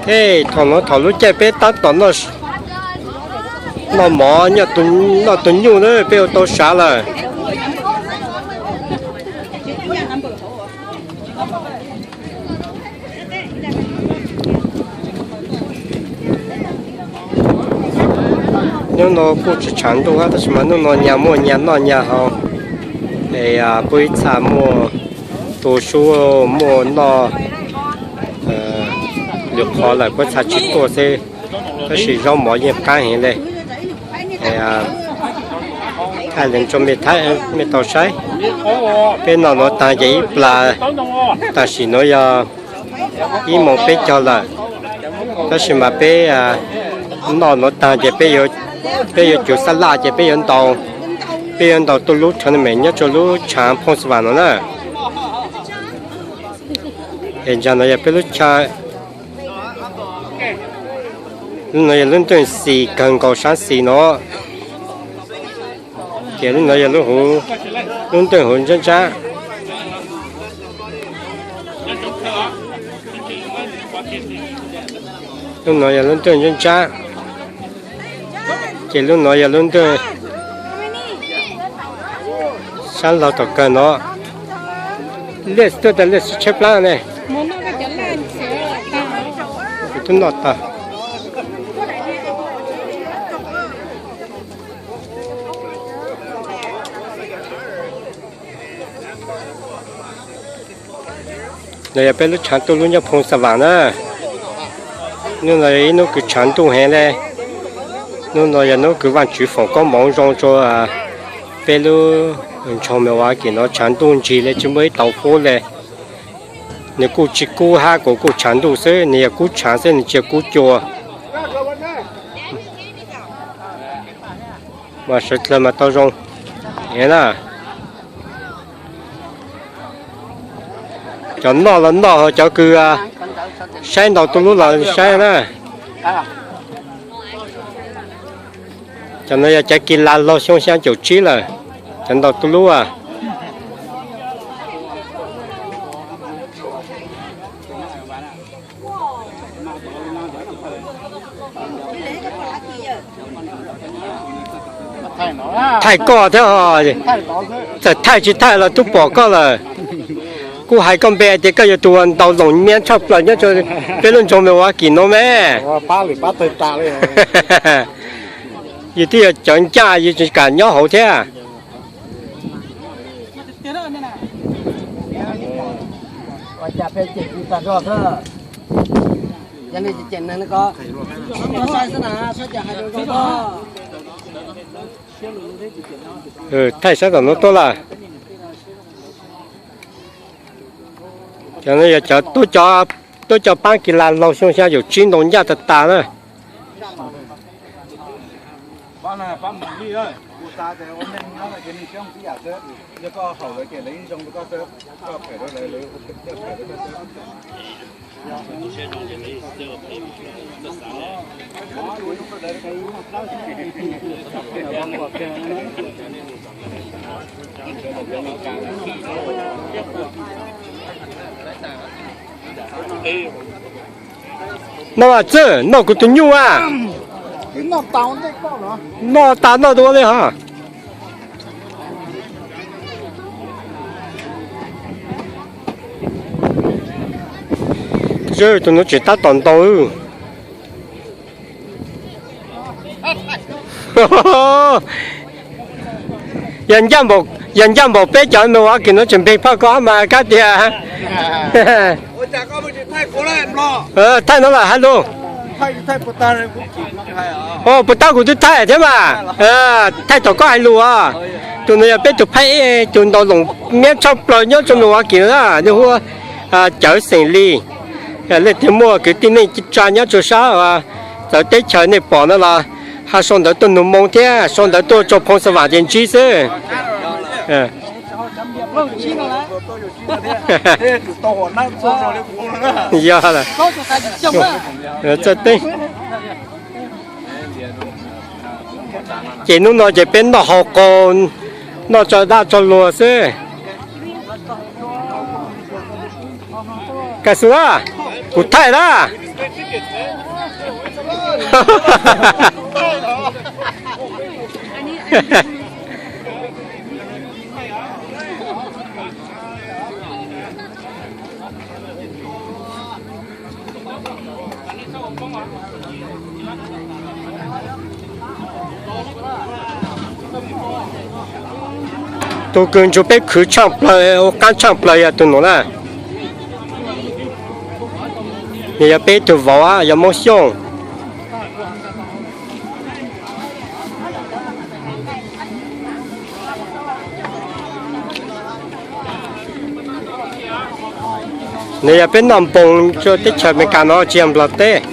Ej, thaum no thaum lub caij peb tab tom noj mov noj tus nyuj na, peb ua tau sav lawm. Hnub no kuj tsis tshav ntuj tab sis mas hnub no nyag muaj nyag noj nyag haus, es puab ib txha muaj tu sub muaj noj lwm qhov lawm puab txha tsis tuaj xwb, tab sis zaub mov yeej qab heev le. Thaij li rau mej tau saib. Peb noj nuav taag ces ib plag, tam sim nuav yog ib moos peb caug lawm, tab sis mas peb noj nuav taag ces peb yuav cug xab laj ces peb yuav ntaus, peb yuav ntaus tuaj lub tournament nyob rua lub tshaav Phoo Xas Vam no na. Es ntsa no yog peb lub chaw, lub no yog lub nteej xis kawg nkaus sab xis no, ces lub no yog lub nteej huv ntsab ntsab. Lub no yog lub nteej ntsab ntsab, ces lub no yog lub nteej sab laug tom kawg no. Liaj tuaj tas liaj sib tshaib plab ne. Kuv twb noj tag. No yog peb lub tshav ntuj lub nyob Phoo Xas Vam na. Hnub no yog ib hnub kws tshav ntuj heev le. Hnub no yog hnub kws Vaajtswv foom koob moov zoo rua peb lub nroog Milwaukee no, tshav ntuj ntsig le tsis muaj ib tauv fub le. Nws kuj tsis kub hab kuv kuj tshav ntuj xwb, nws yog kub tshav xwb nws tsis yog kub cua. Mas sawv dlawg mas tau zoo na. Cov noj los noj, cov kws saib ntaus tuj lub los saib na. Cov no yog cov kis las laug xyoo xyaa caum tsib lawm, cov ntaus tuj lub a. Thaij koj thiab, txawm thaij tsis thaij los twb pom koj lawm. Kuv hais koj npe tias koj yog tus ntaus loos nyiab tshaj plaws nyob peb lub nroog Milwaukee no me. Yus twb yog cov ncaj yus tsis kam nyob hauv thiab. Thaij sab tom no tuaj lawm. Cov no yog cov tuab cov paab kis las laug xyoo xyaa caum tsib ntaus ncaj tag tas na. Noj mas txwj, noj kuv tus nyuj a. Noj tas noj dua li hos. Tus nuav tseem tab tom ntaus. Yog ncaj npaum peb cov Milwaukee nuav tseem npeg phaj koj mas kab tias. Thaij no lawm hab lug. Puas tab kuv twb thaij thiab mas. Thaij tom koj hais lus os. Tus nuav yog peb tug phaib ej, tus ntaus loos nyiab tshaj plaws nyob rua Milwaukee na, nwg hu ua Cawv Xeem Lis. Leej twg muaj kwv tij neej tsa nyob rua sab txawv teb chaws nej pom no los ha sau ntawv tuaj nug moo thiab sau ntawv tuaj rua Phoo Xas Vam ces ntsib xwb. Yog, txawj teb. Ces hnub no ces peb noj haus qaug, noj tso daj tso luag xwb. Kas xus a, Kuv thaij na. Tus kws nrug peb khwv tshaaj plawg, ua qaab tshaaj plawg yog tug nuav na. Nwg yog peb tug vauv, yog Moob Xyooj. Nwg yog peb noj npoos rua teb chaws Amelikas no, tsi yog Nplog teb.